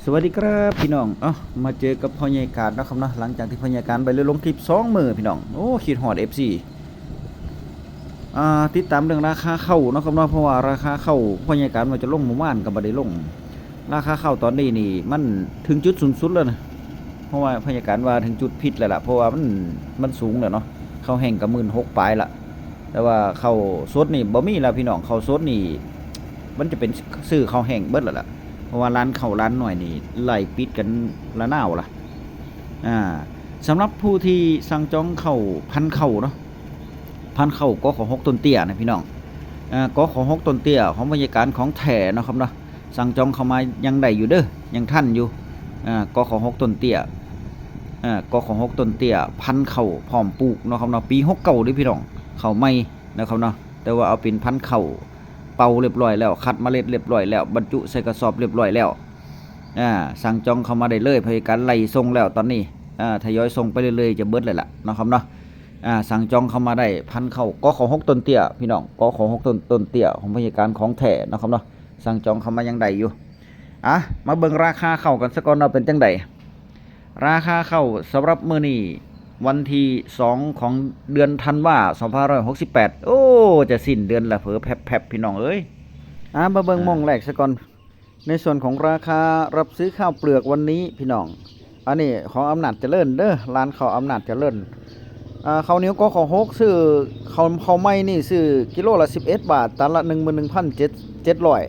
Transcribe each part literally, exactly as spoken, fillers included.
สวัสดีครับพี่น้อง เอ้า มาเจอกับพ่อใหญ่การเนาะครับเนาะ หลังจากที่พ่อใหญ่การไปเลยลงคลิปสองมื้อพี่น้อง โอ้ คิดฮอด เอฟซี อ่า ติดตามเรื่องราคาข้าวเนาะครับเนาะ เพราะว่าราคาข้าวพ่อใหญ่การว่าจะลงเมื่อวานก็บ่ได้ลง ราคาข้าวตอนนี้นี่มันถึงจุดสูงสุดแล้วนะ เพราะว่าพ่อใหญ่การว่าถึงจุดพีคแล้วล่ะ เพราะว่ามัน มันสูงแล้วเนาะ ข้าวแห้งก็หมื่นหกปลายละ แต่ว่าข้าวสดนี่บ่มีแล้วพี่น้อง ข้าวสดนี่ มันจะเป็นซื้อข้าวแห้งเบิดแล้วล่ะ เพราะว่าร้านข้าวร้านน้อยนี่ไล่ปิดกันระนาวล่ะ อ่า สำหรับผู้ที่สั่งจองข้าวพันธุ์ข้าวเนาะ พันธุ์ข้าว กข.หก ต้นเตี้ยนะพี่น้อง อ่า กข.หก ต้นเตี้ยของพ่อใหญ่การของแท้เนาะครับเนาะ สั่งจองเข้ามายังได้อยู่เด้อ ยังทันอยู่ อ่า กข.หก ต้นเตี้ย อ่า กข.หก ต้นเตี้ย พันธุ์ข้าวพร้อมปลูกเนาะครับเนาะ ปีหกเก้าเด้อพี่น้อง ข้าวใหม่นะครับเนาะ แต่ว่าเอาเป็นพันธุ์ข้าวเป่าเรียบร้อยแล้ว คัดเมล็ดเรียบร้อยแล้ว บรรจุใส่กระสอบเรียบร้อยแล้ว อ่า สั่งจองเข้ามาได้เลย พ่อใหญ่การไล่ส่งแล้วตอนนี้ อ่า ทยอยส่งไปเรื่อยๆ จะเบิดเลยล่ะเนาะครับเนาะ อ่า สั่งจองเข้ามาได้ พันธุ์ข้าว กข.หก ต้นเตี้ย พี่น้อง กข.หก ต้น ต้นเตี้ย ของพ่อใหญ่การของแท้เนาะครับเนาะ สั่งจองเข้ามายังได้อยู่ อ่ะ มาเบิ่งราคาข้าวกันซะก่อนเนาะ เป็นจังใด ราคาข้าวสำหรับมื้อนี้ วันที่สองของเดือนธันวา สองพันห้าร้อยหกสิบแปด โอ้ จะสิ้นเดือนละเผลอแพบๆ พี่น้องเอ้ย อ่ะ มาเบิ่ง อ่า หม่องแรกซะก่อน ในส่วนของราคารับซื้อข้าวเปลือกวันนี้พี่น้อง อันนี้ของอำนาจเจริญเด้อ ร้านข้าวอำนาจเจริญ อ่า ข้าวเหนียว กข.หก ซื้อ ข้าว ข้าวใหม่นี่ซื้อกิโลละสิบเอ็ดบาท ตันละหนึ่งหมื่นหนึ่งพันเจ็ดร้อย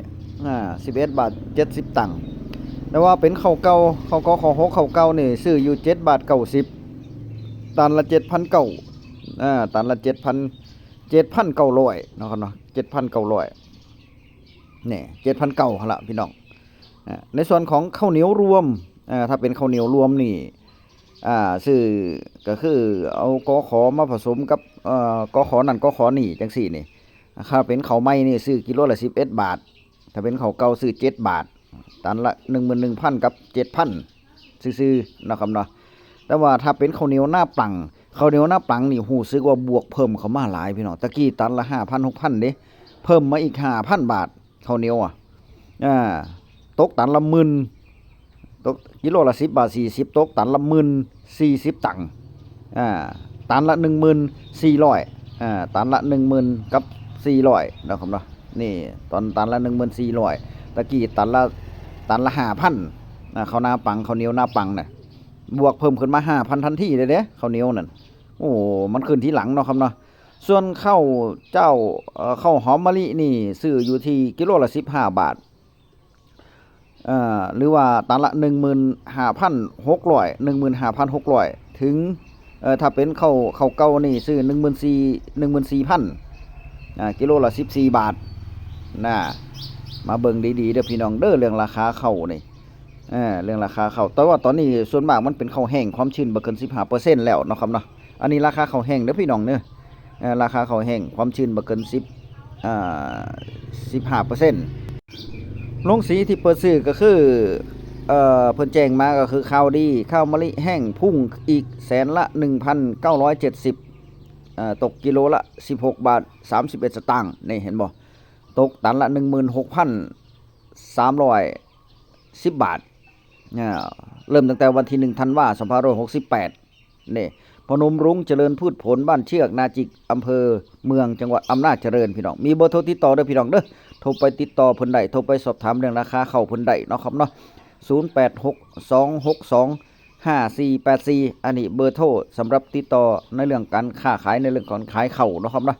อ่า สิบเอ็ดบาทเจ็ดสิบตังค์ แต่ว่าเป็นข้าวเก่า ข้าว กข.หก ข้าวเก่านี่ซื้ออยู่เจ็ดบาทเก้าสิบ ตันละเจ็ดพันเก้า อ่า ตันละเจ็ดพัน เจ็ดพันเก้าร้อยเนาะครับเนาะ เจ็ดพันเก้าร้อย นี่ เจ็ดพันเก้าหั่นละพี่น้อง อ่า ในส่วนของข้าวเหนียวรวม อ่า ถ้าเป็นข้าวเหนียวรวมนี่ อ่า ซื้อ ก็คือเอา กข.มาผสมกับ เอ่อ กข.นั่น กข.นี่จังซี้นี่ ถ้าเป็นข้าวใหม่นี่ซื้อกิโลละสิบเอ็ดบาท ถ้าเป็นข้าวเก่าซื้อเจ็ดบาท ตันละหนึ่งหมื่นหนึ่งพันกับเจ็ดพันซื่อๆ เนาะครับเนาะ แต่ว่าถ้าเป็นข้าวเหนียวนาปัง ข้าวเหนียวนาปังนี่รู้สึกว่าบวกเพิ่มเข้ามาหลายพี่น้อง ตะกี้ตันละห้าพัน หกพันเด้ เพิ่มมาอีกห้าพันบาท ข้าวเหนียวอะ อ่า ตกตันละหมื่น ตกกิโลละสิบบาทสี่สิบ ตกตันละหมื่นสี่สิบตังค์ อ่า ตันละหนึ่งหมื่นสี่ร้อย อ่า ตันละหนึ่งหมื่นกับสี่ร้อยนะครับเนาะ นี่ ตอนตันละหนึ่งหมื่นสี่ร้อย ตะกี้ตันละ ตันละห้าพัน อ่า ข้าวนาปัง ข้าวเหนียวนาปังน่ะ บวกเพิ่มขึ้นมาห้าพันทันทีเลยเด้ ข้าวเหนียวนั่น โอ้ มันขึ้นทีหลังเนาะครับเนาะ ส่วนข้าวเจ้า เอ่อ ข้าวหอมมะลินี่ซื้ออยู่ที่กิโลละสิบห้าบาท เอ่อ หรือว่าตันละหนึ่งหมื่นห้าพันหกร้อย หนึ่งหมื่นห้าพันหกร้อย ถึง เอ่อ ถ้าเป็นข้าว ข้าวเก่านี่ซื้อหนึ่งหมื่นสี่ หนึ่งหมื่นสี่พัน อ่า กิโลละสิบสี่บาท นะ มาเบิ่งดีๆ เด้อพี่น้องเด้อ เรื่องราคาข้าวนี่ เอ่อ เรื่องราคาข้าว แต่ว่าตอนนี้ส่วนมากมันเป็นข้าวแห้ง ความชื้นบ่เกินสิบห้าเปอร์เซ็นต์แล้วเนาะครับเนาะ อันนี้ราคาข้าวแห้งเด้อพี่น้องเด้อ เอ่อ ราคาข้าวแห้ง ความชื้นบ่เกินสิบ อ่า สิบห้าเปอร์เซ็นต์ ลงสีที่เปิดซื้อก็คือ เอ่อ เพิ่นแจ้งมาก็คือข่าวดี ข้าวมะลิแห้งพุ่งอีกแสนละหนึ่งพันเก้าร้อยเจ็ดสิบ เอ่อ ตกกิโลละสิบหกบาทสามสิบเอ็ดสตางค์ นี่เห็นบ่ ตกตันละหนึ่งหมื่นหกพันสามร้อยสิบบาท อ่า เริ่มตั้งแต่วันที่หนึ่งธันวาสองพันห้าร้อยหกสิบแปด นี่ พนมรุ้งเจริญพืชผล บ้านเชือก นาจิก อำเภอเมือง จังหวัดอำนาจเจริญพี่น้อง มีเบอร์โทรติดต่อเด้อพี่น้องเด้อ โทรไปติดต่อเพิ่นได้ โทรไปสอบถามเรื่องราคาข้าวเพิ่นได้เนาะครับเนาะ ศูนย์แปดหก สองหกสอง ห้าสี่แปดสี่ อันนี้เบอร์โทรสำหรับติดต่อในเรื่องการค้าขาย ในเรื่องของขายข้าวเนาะครับเนาะ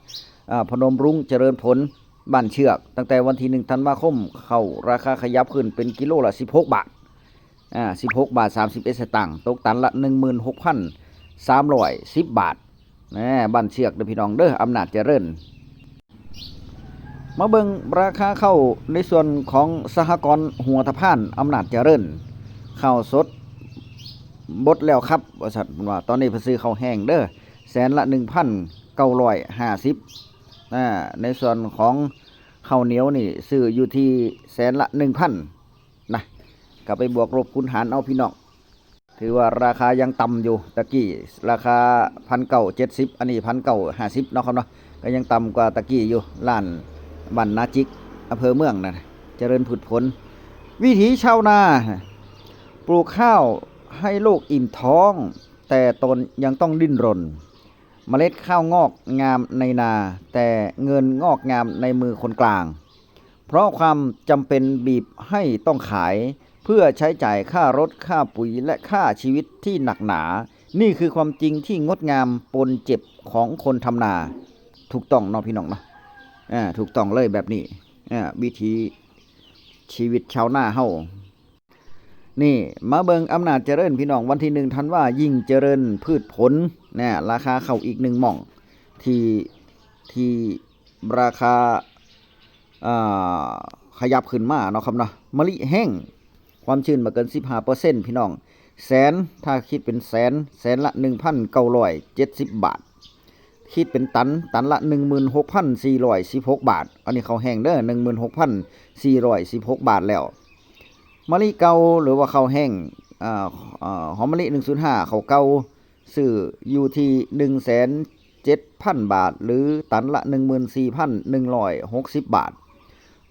อ่า พนมรุ้งเจริญผล บ้านเชือก ตั้งแต่วันที่หนึ่งธันวาคม ข้าวราคาขยับขึ้นเป็นกิโลละสิบหกบาท อ่า สิบหกบาทสามสิบเอ็ดสตางค์ ตกตันละหนึ่งหมื่นหกพันสามร้อยสิบบาท แหม บ้านเชือกเด้อพี่น้องเด้อ อำนาจเจริญ มาเบิ่งราคาข้าวในส่วนของสหกรณ์หัวตะพานอำนาจเจริญ ข้าวสดบดแล้วครับ ว่าซั่นเพิ่นว่า ตอนนี้เพิ่นซื้อข้าวแห้งเด้อ แสนละหนึ่งพันเก้าร้อยห้าสิบ อ่า ในส่วนของข้าวเหนียวนี่ซื้ออยู่ที่แสนละหนึ่งพัน นะ ก็ไปบวกลบคูณหารเอาพี่น้อง ถือว่าราคายังต่ำอยู่ ตะกี้ราคาพันเก้าเจ็ดสิบ อันนี้พันเก้าห้าสิบเนาะครับเนาะ ก็ยังต่ำกว่าตะกี้อยู่ ร้านบ้านนาจิก อำเภอเมืองนะ เจริญพืชผล วิถีชาวนา ปลูกข้าวให้ลูกอิ่มท้อง แต่ตนยังต้องดิ้นรน เมล็ดข้าวงอกงามในนา แต่เงินงอกงามในมือคนกลาง เพราะความจำเป็นบีบให้ต้องขาย เพื่อใช้จ่ายค่ารถ ค่าปุ๋ย และค่าชีวิตที่หนักหนา นี่คือความจริงที่งดงามปนเจ็บของคนทำนา ถูกต้องเนาะพี่น้องเนาะ อ่า ถูกต้องเลยแบบนี้ อ่า วิถีชีวิตชาวนาเฮา นี่มาเบิ่งอำนาจเจริญพี่น้อง วันที่หนึ่งธันวา ยิ่งเจริญพืชผลนะ ราคาข้าวอีกหนึ่งหม่อง ที่ ที่ราคา อ่า ขยับขึ้นมาเนาะครับเนาะ มะลิแห้ง ความชื้นบ่เกินสิบห้าเปอร์เซ็นต์ พี่น้อง แสน ถ้าคิดเป็นแสน แสนละ หนึ่งพันเก้าร้อยเจ็ดสิบ บาท คิดเป็นตัน ตันละ หนึ่งหมื่นหกพันสี่ร้อยสิบหก บาท อันนี้ข้าวแห้งเด้อ หนึ่งหมื่นหกพันสี่ร้อยสิบหก บาทแล้ว มะลิเก่าหรือว่าข้าวแห้ง อ่า อ่า หอมมะลิ หนึ่งศูนย์ห้า ข้าวเก่า ซื้ออยู่ที่ หนึ่งแสนเจ็ดพัน บาท หรือตันละ หนึ่งหมื่นสี่พันหนึ่งร้อยหกสิบ บาท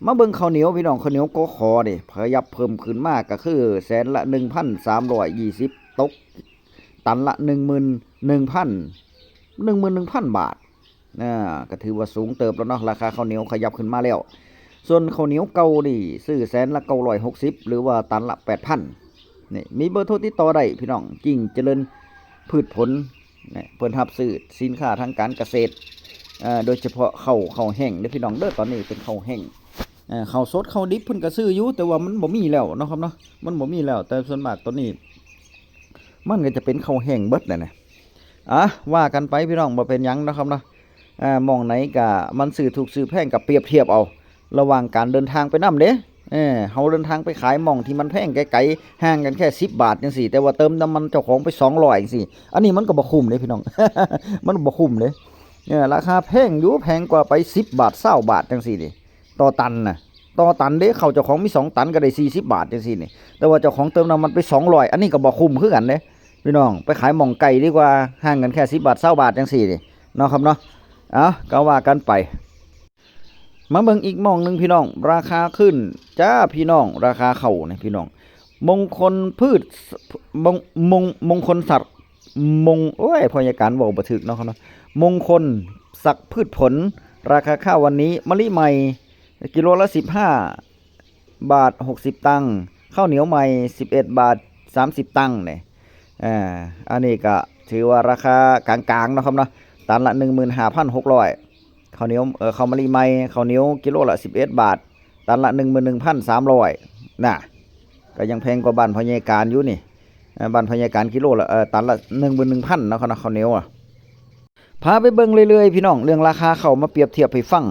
มาเบิ่งข้าวเหนียวพี่น้อง ข้าวเหนียว กข นี่ขยับเพิ่มขึ้นมาก็คือแสนละ หนึ่งพันสามร้อยยี่สิบ ตกตันละ หนึ่งหมื่นหนึ่งพัน หนึ่งหมื่นหนึ่งพัน บาท อ่า ก็ถือว่าสูงเติบแล้วเนาะ ราคาข้าวเหนียวขยับขึ้นมาแล้ว ส่วนข้าวเหนียวเก่านี่ซื้อแสนละ เก้าร้อยหกสิบ หรือว่าตันละ แปดพัน นี่ มีเบอร์โทรติดต่อได้พี่น้อง ยิ่งเจริญพืชผล เนี่ย เพิ่นรับซื้อสินค้าทางการเกษตร เอ่อ โดยเฉพาะข้าว ข้าวแห้งเด้อพี่น้องเด้อ ตอนนี้เป็นข้าวแห้ง เอ่อ ข้าวสดข้าวดิบเพิ่นก็ซื้ออยู่ แต่ว่ามันบ่มีแล้วเนาะครับเนาะ มันบ่มีแล้ว แต่ส่วนมากตอนนี้ มันก็จะเป็นข้าวแห้งเบิดนั่นแหละ อ่ะ ว่ากันไปพี่น้อง บ่เป็นหยังเนาะครับเนาะ อ่า หม่องไหนก็มันซื้อถูกซื้อแพงก็เปรียบเทียบเอา ระหว่างการเดินทางไปนำเด้ เออ เฮาเดินทางไปขายหม่องที่มันแพงไกลๆ ห่างกันแค่สิบบาทจังซี้ แต่ว่าเติมน้ำมันเจ้าของไปสองร้อยจังซี้ อันนี้มันก็บ่คุ้มเด้พี่น้อง มันบ่คุ้มเด้ เออ ราคาแพงอยู่ แพงกว่าไปสิบบาท ซาวบาทจังซี้นี่ ต่อตันน่ะ ต่อตันเด้ ข้าวเจ้าของมีสองตันก็ได้สี่สิบบาทจังซี้นี่ แต่ว่าเจ้าของเติมน้ำมันไปสองร้อย อันนี้ก็บ่คุ้มคือกันเด้ พี่น้อง ไปขายหม่องไกลดีกว่า ห่างกันแค่สิบบาท ซาวบาทจังซี้นี่ เนาะครับเนาะ เอ้า ก็ว่ากันไป มาเบิ่งอีกหม่องหนึ่งพี่น้อง ราคาขึ้นจ้าพี่น้อง ราคาข้าวนี่พี่น้อง มงคลพืช มง มง มงคลสัตว์ มง โอ้ย พยาการเว้าบ่ถูกเนาะครับเนาะ มงคลศักดิ์พืชผล ราคาข้าววันนี้ มะลิใหม่ กิโลละสิบห้าบาทหกสิบตังค์ ข้าวเหนียวใหม่ สิบเอ็ดบาทสามสิบตังค์เนี่ย อ่า อันนี้ก็ถือว่าราคากลางๆเนาะครับเนาะ ตันละ หนึ่งหมื่นห้าพันหกร้อย ข้าวเหนียว เอ่อ ข้าวมะลิใหม่ ข้าวเหนียวกิโลละ สิบเอ็ดบาท ตันละ หนึ่งหมื่นหนึ่งพันสามร้อย น่ะ ก็ยังแพงกว่าบ้านพ่อใหญ่การอยู่นี่ เอ่อ บ้านพ่อใหญ่การกิโลละ เอ่อ ตันละ หนึ่งหมื่นหนึ่งพันเนาะครับเนาะ ข้าวเหนียวอะ พาไปเบิ่งเรื่อยๆพี่น้อง เรื่องราคาข้าวมาเปรียบเทียบให้ฟัง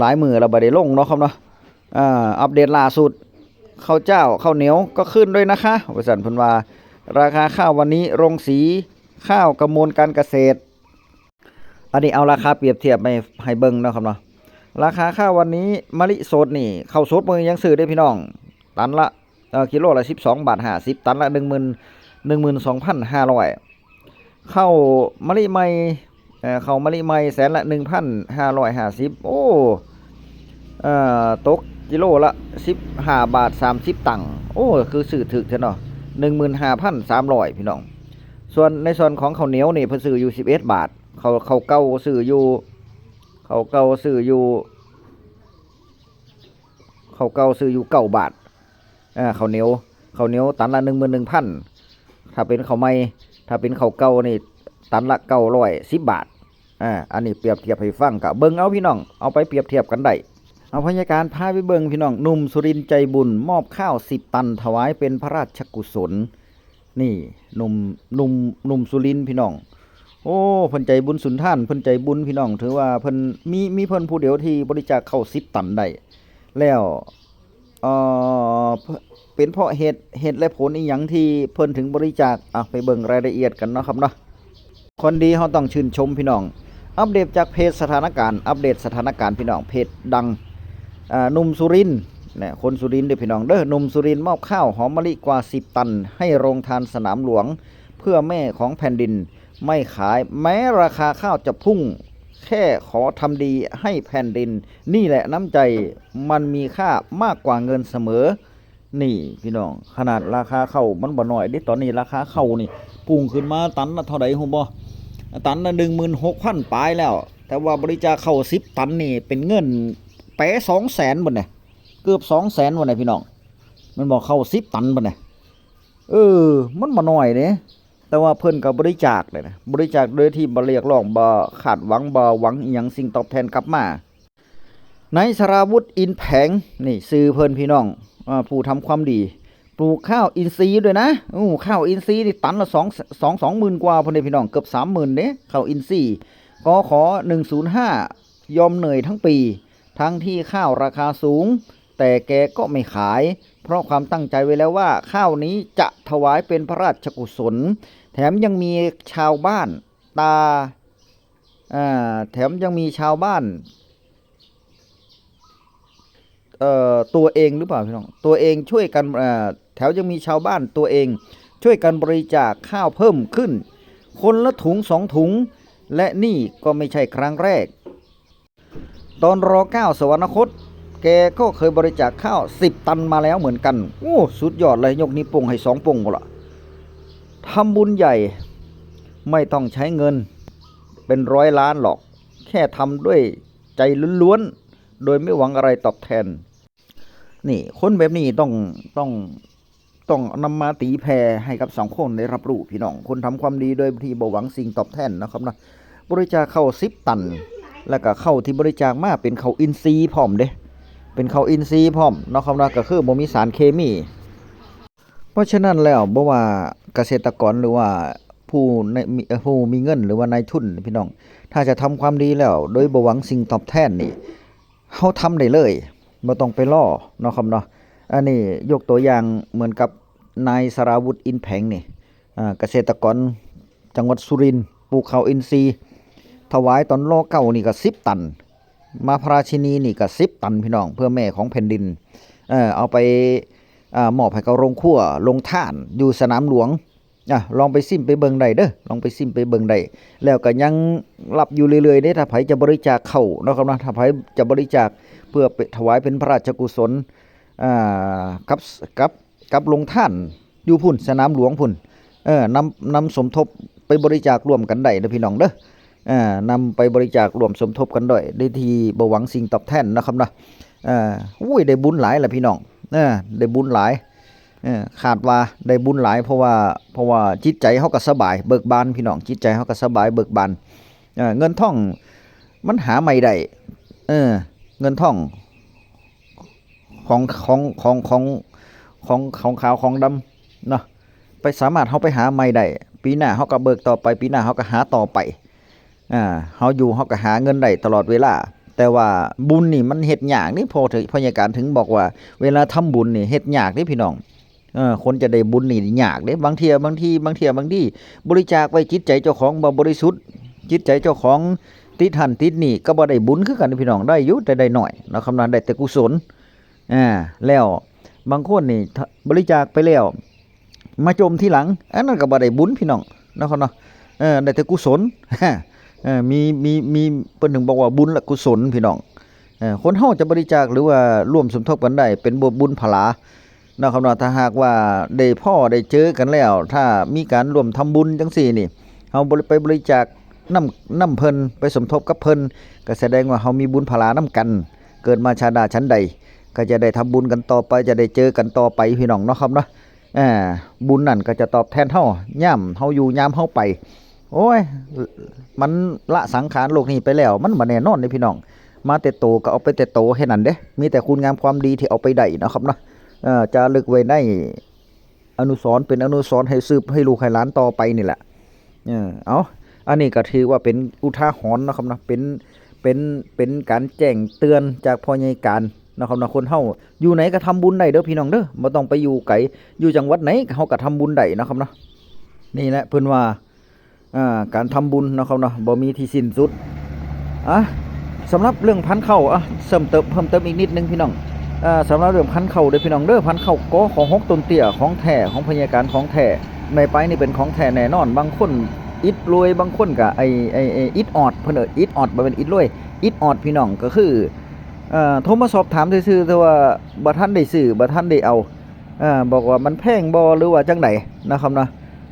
หลายมื้อแล้วบ่ได้ลงเนาะครับเนาะ อ่า อัปเดตล่าสุด ข้าวเจ้า ข้าวเหนียวก็ขึ้นด้วยนะคะ ว่าซั่นเพิ่นว่า ราคาข้าววันนี้ โรงสีข้าวกระมวลการเกษตร อันนี้เอาราคาเปรียบเทียบให้ ให้เบิ่งเนาะครับเนาะ ราคาข้าววันนี้ มะลิสดนี่ ข้าวสดมื้อยังซื้อได้พี่น้อง ตันละ เอ่อ กิโลละ สิบสองบาทห้าสิบ ตันละ หนึ่งหมื่น หนึ่งหมื่นสองพันห้าร้อย ข้าวมะลิใหม่ เอ่อ ข้าวมะลิใหม่ แสนละ หนึ่งพันห้าร้อยห้าสิบ โอ้ เอ่อ ตกกิโลละ สิบห้าบาทสามสิบตังค์ โอ้ คือซื้อถูกแท้เนาะ หนึ่งหมื่นห้าพันสามร้อยพี่น้อง ส่วนในส่วนของข้าวเหนียวนี่ เพิ่นซื้ออยู่ สิบเอ็ดบาท ข้าว ข้าวเก่าซื้ออยู่ ข้าวเก่าซื้ออยู่ ข้าวเก่าซื้ออยู่เก้าบาท อ่า ข้าวเหนียว ข้าวเหนียวตันละ หนึ่งหมื่นหนึ่งพัน ถ้าเป็นข้าวใหม่ ถ้าเป็นข้าวเก่านี่ ตันละ เก้าร้อยสิบ บาท อ่า อันนี้เปรียบเทียบให้ฟัง ก็เบิ่งเอาพี่น้อง เอาไปเปรียบเทียบกันได้ เอาพยาการพาไปเบิ่งพี่น้อง หนุ่มสุรินทร์ใจบุญ มอบข้าว สิบตัน ถวายเป็นพระราชกุศล นี่ หนุ่ม หนุ่ม หนุ่มสุรินทร์พี่น้อง โอ้ เพิ่นใจบุญสุนทาน เพิ่นใจบุญพี่น้อง ถือว่าเพิ่นมี มีเพิ่นผู้เดียวที่บริจาคข้าว สิบตันได้ แล้ว เอ่อ เป็นเพราะเหตุ เหตุและผลอีหยังที่เพิ่นถึงบริจาค อ่ะ ไปเบิ่งรายละเอียดกันเนาะครับเนาะ คนดีเฮาต้องชื่นชมพี่น้อง อัปเดตจากเพจสถานการณ์ อัปเดตสถานการณ์พี่น้อง เพจดัง อ่า หนุ่มสุรินทร์ เนี่ย คนสุรินทร์เด้อพี่น้องเด้อ หนุ่มสุรินทร์มอบข้าวหอมมะลิกว่า สิบตัน ให้โรงทานสนามหลวง เพื่อแม่ของแผ่นดิน ไม่ขาย แม้ราคาข้าวจะพุ่ง แค่ขอทำดีให้แผ่นดิน นี่แหละน้ำใจ มันมีค่ามากกว่าเงินเสมอ นี่พี่น้อง ขนาดราคาข้าวมันบ่น้อยเด้ ตอนนี้ราคาข้าวนี่พุ่งขึ้นมาตันละเท่าใดฮู้บ่ ตันละหนึ่งหมื่นหกพันปลายแล้ว แต่ว่าบริจาคข้าวสิบตันนี่เป็นเงินแปะสองแสนพุ้นน่ะ เกือบสองแสนพุ้นน่ะพี่น้อง มันบอกข้าวสิบตันพุ้นน่ะ เออ มันบ่น้อยเด้ แต่ว่าเพิ่นก็บริจาคเลยนะ บริจาคโดยที่บ่เรียกร้อง บ่คาดหวัง บ่หวังอิหยังสิ่งตอบแทนกลับมา นายสราวุธ อินแผง นี่ชื่อเพิ่นพี่น้อง อ่า ผู้ทำความดี ปลูกข้าวอินทรีย์ด้วยนะ อู้ ข้าวอินทรีย์นี่ตันละสอง สอง สองหมื่นกว่าพุ้นเด้พี่น้อง เกือบสามหมื่นเด้ ข้าวอินทรีย์ กข หนึ่งศูนย์ห้า ยอมเหนื่อยทั้งปี ทั้งที่ข้าวราคาสูง แต่แกก็ไม่ขาย เพราะความตั้งใจไว้แล้วว่าข้าวนี้จะถวายเป็นพระราชกุศล แถมยังมีชาวบ้านตา อ่า แถมยังมีชาวบ้าน เอ่อ ตัวเองหรือเปล่าพี่น้อง ตัวเองช่วยกัน เอ่อ แถวยังมีชาวบ้านตัวเอง ช่วยกันบริจาคข้าวเพิ่มขึ้น คนละถุงสองถุง และนี่ก็ไม่ใช่ครั้งแรก ตอน ร.เก้า สวรรคต แกก็เคยบริจาคข้าวสิบตันมาแล้วเหมือนกัน โอ้ สุดยอดเลย ยกนิ้วโป้งให้สองโป้งหมดละ ทำบุญใหญ่ ไม่ต้องใช้เงินเป็นร้อยล้านหรอก แค่ทำด้วยใจล้วนๆ โดยไม่หวังอะไรตอบแทน นี่ คนแบบนี้ต้อง ต้อง ต้องนำมาตีแผ่ให้กับสังคมได้รับรู้พี่น้อง คนทำความดีโดยที่บ่หวังสิ่งตอบแทนนะครับเนาะ บริจาคข้าวสิบตัน แล้วก็ข้าวที่บริจาคมาเป็นข้าวอินทรีย์พร้อมเด้ เป็นข้าวอินทรีย์พร้อมเนาะครับเนาะ ก็คือบ่มีสารเคมี เพราะฉะนั้นแล้วบ่ว่าเกษตรกรหรือว่าผู้ใน มี เอ่อ ผู้มีเงินหรือว่านายทุนพี่น้อง ถ้าจะทำความดีแล้วโดยบ่หวังสิ่งตอบแทนนี่ เฮาทำได้เลย บ่ต้องไปรอเนาะครับเนาะ อันนี้ยกตัวอย่างเหมือนกับนายสราวุธ อินแผงนี่ อ่า เกษตรกรจังหวัดสุรินทร์ ปลูกข้าวอินทรีย์ ถวายตอน ร.เก้า นี่ก็สิบตัน มาพระราชินีนี่ก็สิบตันพี่น้อง เพื่อแม่ของแผ่นดิน เออ เอาไป อ่า มอบให้กับโรงครัว โรงทาน อยู่สนามหลวง อ่ะ ลองไปซิมไปเบิ่งได้เด้อ ลองไปซิมไปเบิ่งได้ แล้วก็ยังรับอยู่เรื่อยๆเด้ ถ้าไผจะบริจาคข้าวเนาะครับเนาะ ถ้าไผจะบริจาคเพื่อไปถวายเป็นพระราชกุศล อ่า กับ กับ กับโรงทานอยู่พุ้น สนามหลวงพุ้น เออ นำ นำสมทบไปบริจาคร่วมกันได้เด้อพี่น้องเด้อ เออ นำไปบริจาคร่วมสมทบกันด้วย โดยที่บ่หวังสิ่งตอบแทนนะครับเนาะ เออ อุ้ย ได้บุญหลายล่ะพี่น้อง เออ ได้บุญหลาย เออ คาดว่าได้บุญหลาย เพราะว่า เพราะว่าจิตใจเฮาก็สบายเบิกบานพี่น้อง จิตใจเฮาก็สบายเบิกบาน เออ เงินทองมันหาไม่ได้ เออ เงินทอง ของ ของ ของ ของ ของ ของขาวของดำเนาะ ไปสามารถเฮาไปหาใหม่ได้ ปีหน้าเฮาก็เบิกต่อไป ปีหน้าเฮาก็หาต่อไป อ่า เฮาอยู่เฮาก็หาเงินได้ตลอดเวลา แต่ว่าบุญนี่มันเฮ็ดยากนี่ พอถึง พยาการถึงบอกว่า เวลาทำบุญนี่เฮ็ดยากนี่พี่น้อง เออ คนจะได้บุญนี่ยากเด้ บางเทื่อ บางที บางเทื่อ บางที บริจาคไว้จิตใจเจ้าของบ่บริสุทธิ์ จิตใจเจ้าของติดหั้นติดนี่ก็บ่ได้บุญคือกันพี่น้อง ได้อยู่แต่ได้น้อยเนาะครับเนาะ ได้แต่กุศล อ่า แล้วบางคนนี่ ถ้าบริจาคไปแล้ว มาจมทีหลัง อันนั้นก็บ่ได้บุญพี่น้องเนาะครับเนาะ เออ ได้แต่กุศล เออ มี มี มี เพิ่นถึงบอกว่าบุญและกุศลพี่น้อง เออ คนเฮาจะบริจาคหรือว่าร่วมสมทบกันได้ เป็นบุญผลาเนาะครับเนาะ ถ้าหากว่าได้พ้อได้เจอกันแล้ว ถ้ามีการร่วมทำบุญจังซี่นี่ เฮาบริ ไปบริจาคนำ นำเพิ่น ไปสมทบกับเพิ่น ก็แสดงว่าเฮามีบุญผลานำกัน เกิดมาชาติหน้าฉันใด ก็จะได้ทำบุญกันต่อไป จะได้เจอกันต่อไปพี่น้องเนาะครับเนาะ อ่า บุญนั่นก็จะตอบแทนเฮา ยามเฮาอยู่ ยามเฮาไป โอ้ย มันละสังขารโลกนี้ไปแล้ว มันบ่แน่นอนเด้พี่น้อง มาแต่โตก็เอาไปแต่โตแค่นั้นเด้ มีแต่คุณงามความดีที่เอาไปได้เนาะครับเนาะ เอ่อ จารึกไว้ในอนุสรณ์ เป็นอนุสรณ์ให้สืบให้ลูกให้หลานต่อไปนี่แหละ เออ เอา อันนี้ก็ถือว่าเป็นอุทาหรณ์เนาะครับเนาะ เป็น เป็น เป็นการแจ้งเตือนจากพ่อใหญ่การเนาะครับเนาะ คนเฮาอยู่ไหนก็ทำบุญได้เด้อพี่น้องเด้อ บ่ต้องไปอยู่ไกล อยู่จังหวัดไหนเฮาก็ทำบุญได้เนาะครับเนาะ นี่แหละเพิ่นว่า อ่า การทำบุญเนาะครับเนาะ บ่มีที่สิ้นสุด อ่ะ สำหรับเรื่องพันธุ์ข้าว อ่ะ เสริมเติม เพิ่มเติมอีกนิดนึงพี่น้อง อ่า สำหรับเรื่องพันธุ์ข้าวเด้อพี่น้องเด้อ พันธุ์ข้าว กข หก ต้นเตี้ย ของแท้ ของพยาการ ของแท้ ในไปนี่เป็นของแท้แน่นอน บางคนอิดรวย บางคนก็ไอ้ ไอ้ ไอ้อิดออด เพิ่นเอิ้นอิดออด บ่แม่นอิดรวย อิดออดพี่น้อง ก็คือ เอ่อ โทรมาสอบถามซื่อๆ แต่ว่าบ่ทันได้ซื้อ บ่ทันได้เอา อ่า บอกว่ามันแพงบ่หรือว่าจั่งใดนะครับเนาะ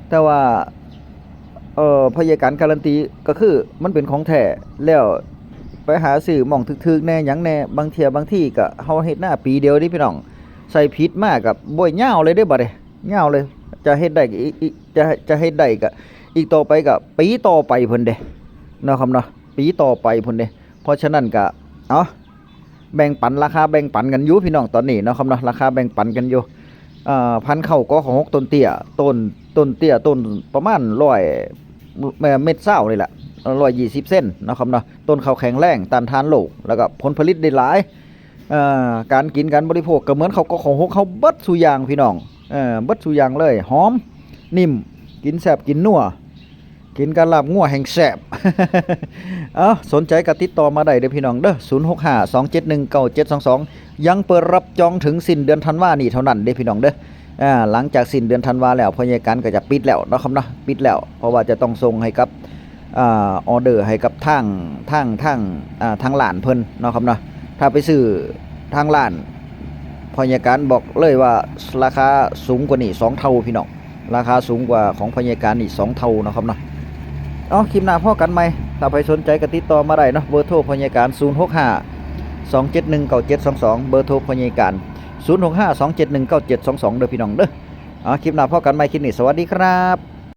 แต่ว่า เอ่อ พ่อใหญ่การการันตีก็คือมันเป็นของแท้ แล้วไปหาซื้อหม่องถืกๆแหน่หยังแหน่ บางเทื่อบางทีก็เฮาเฮ็ดนาปีเดียวเด้พี่น้อง ใส่ผิดมาก็บ่ยาวเลยเด้บัดนี้ ยาวเลย จะเฮ็ดได้อีก อีก จะ จะเฮ็ดได้ก็ อีกต่อไปก็ปีต่อไปพุ้นเด้ เนาะครับเนาะ ปีต่อไปพุ้นเด้ เพราะฉะนั้นก็ เอา แบ่งปัน ราคาแบ่งปันกันอยู่พี่น้องตอนนี้เนาะครับเนาะ ราคาแบ่งปันกันอยู่ อ่า พันธุ์ข้าว กข หก ต้นเตี้ย ต้น ต้นเตี้ย ต้นประมาณร้อย เอ่อ เมตรซาวนี่แหละ ร้อยยี่สิบเซนเนาะครับเนาะ ต้นข้าวแข็งแรง ต้านทานโรค แล้วก็ผลผลิตได้หลาย เอ่อ การกินการบริโภคก็เหมือนข้าว กข หก เฮาเบิดซุอย่างพี่น้อง เอ่อ เบิดซุอย่างเลย หอม นิ่ม กินแซ่บกินนัว กินกับลาบงัวแห่งแซ่บ เอ้า สนใจก็ติดต่อมาได้เด้อพี่น้องเด้อ ศูนย์หกห้า สองเจ็ดหนึ่ง เก้าเจ็ดสองสอง ยังเปิดรับจองถึงสิ้นเดือนธันวานี้เท่านั้นเด้อพี่น้องเด้อ อ่า หลังจากสิ้นเดือนธันวาแล้ว พ่อใหญ่การก็จะปิดแล้วเนาะครับเนาะ ปิดแล้ว เพราะว่าจะต้องส่งให้กับ อ่า ออเดอร์ให้กับทาง ทาง ทาง อ่า ทางร้านเพิ่นเนาะครับเนาะ ถ้าไปซื้อทางร้าน พ่อใหญ่การบอกเลยว่าราคาสูงกว่านี้สองเท่าพี่น้อง ราคาสูงกว่าของพ่อใหญ่การนี่สองเท่าเนาะครับเนาะ เอา คลิปหน้าพ้อกันใหม่ ถ้าใครสนใจก็ติดต่อมาได้เนาะ เบอร์โทรพ่อใหญ่การ ศูนย์หกห้า สองเจ็ดหนึ่ง เก้าเจ็ดสองสอง เบอร์โทรพ่อใหญ่การ ศูนย์หกห้า สองเจ็ดหนึ่ง เก้าเจ็ดสองสอง เด้อพี่น้องเด้อ เอา คลิปหน้าพ้อกันใหม่ คลิปนี้สวัสดีครับ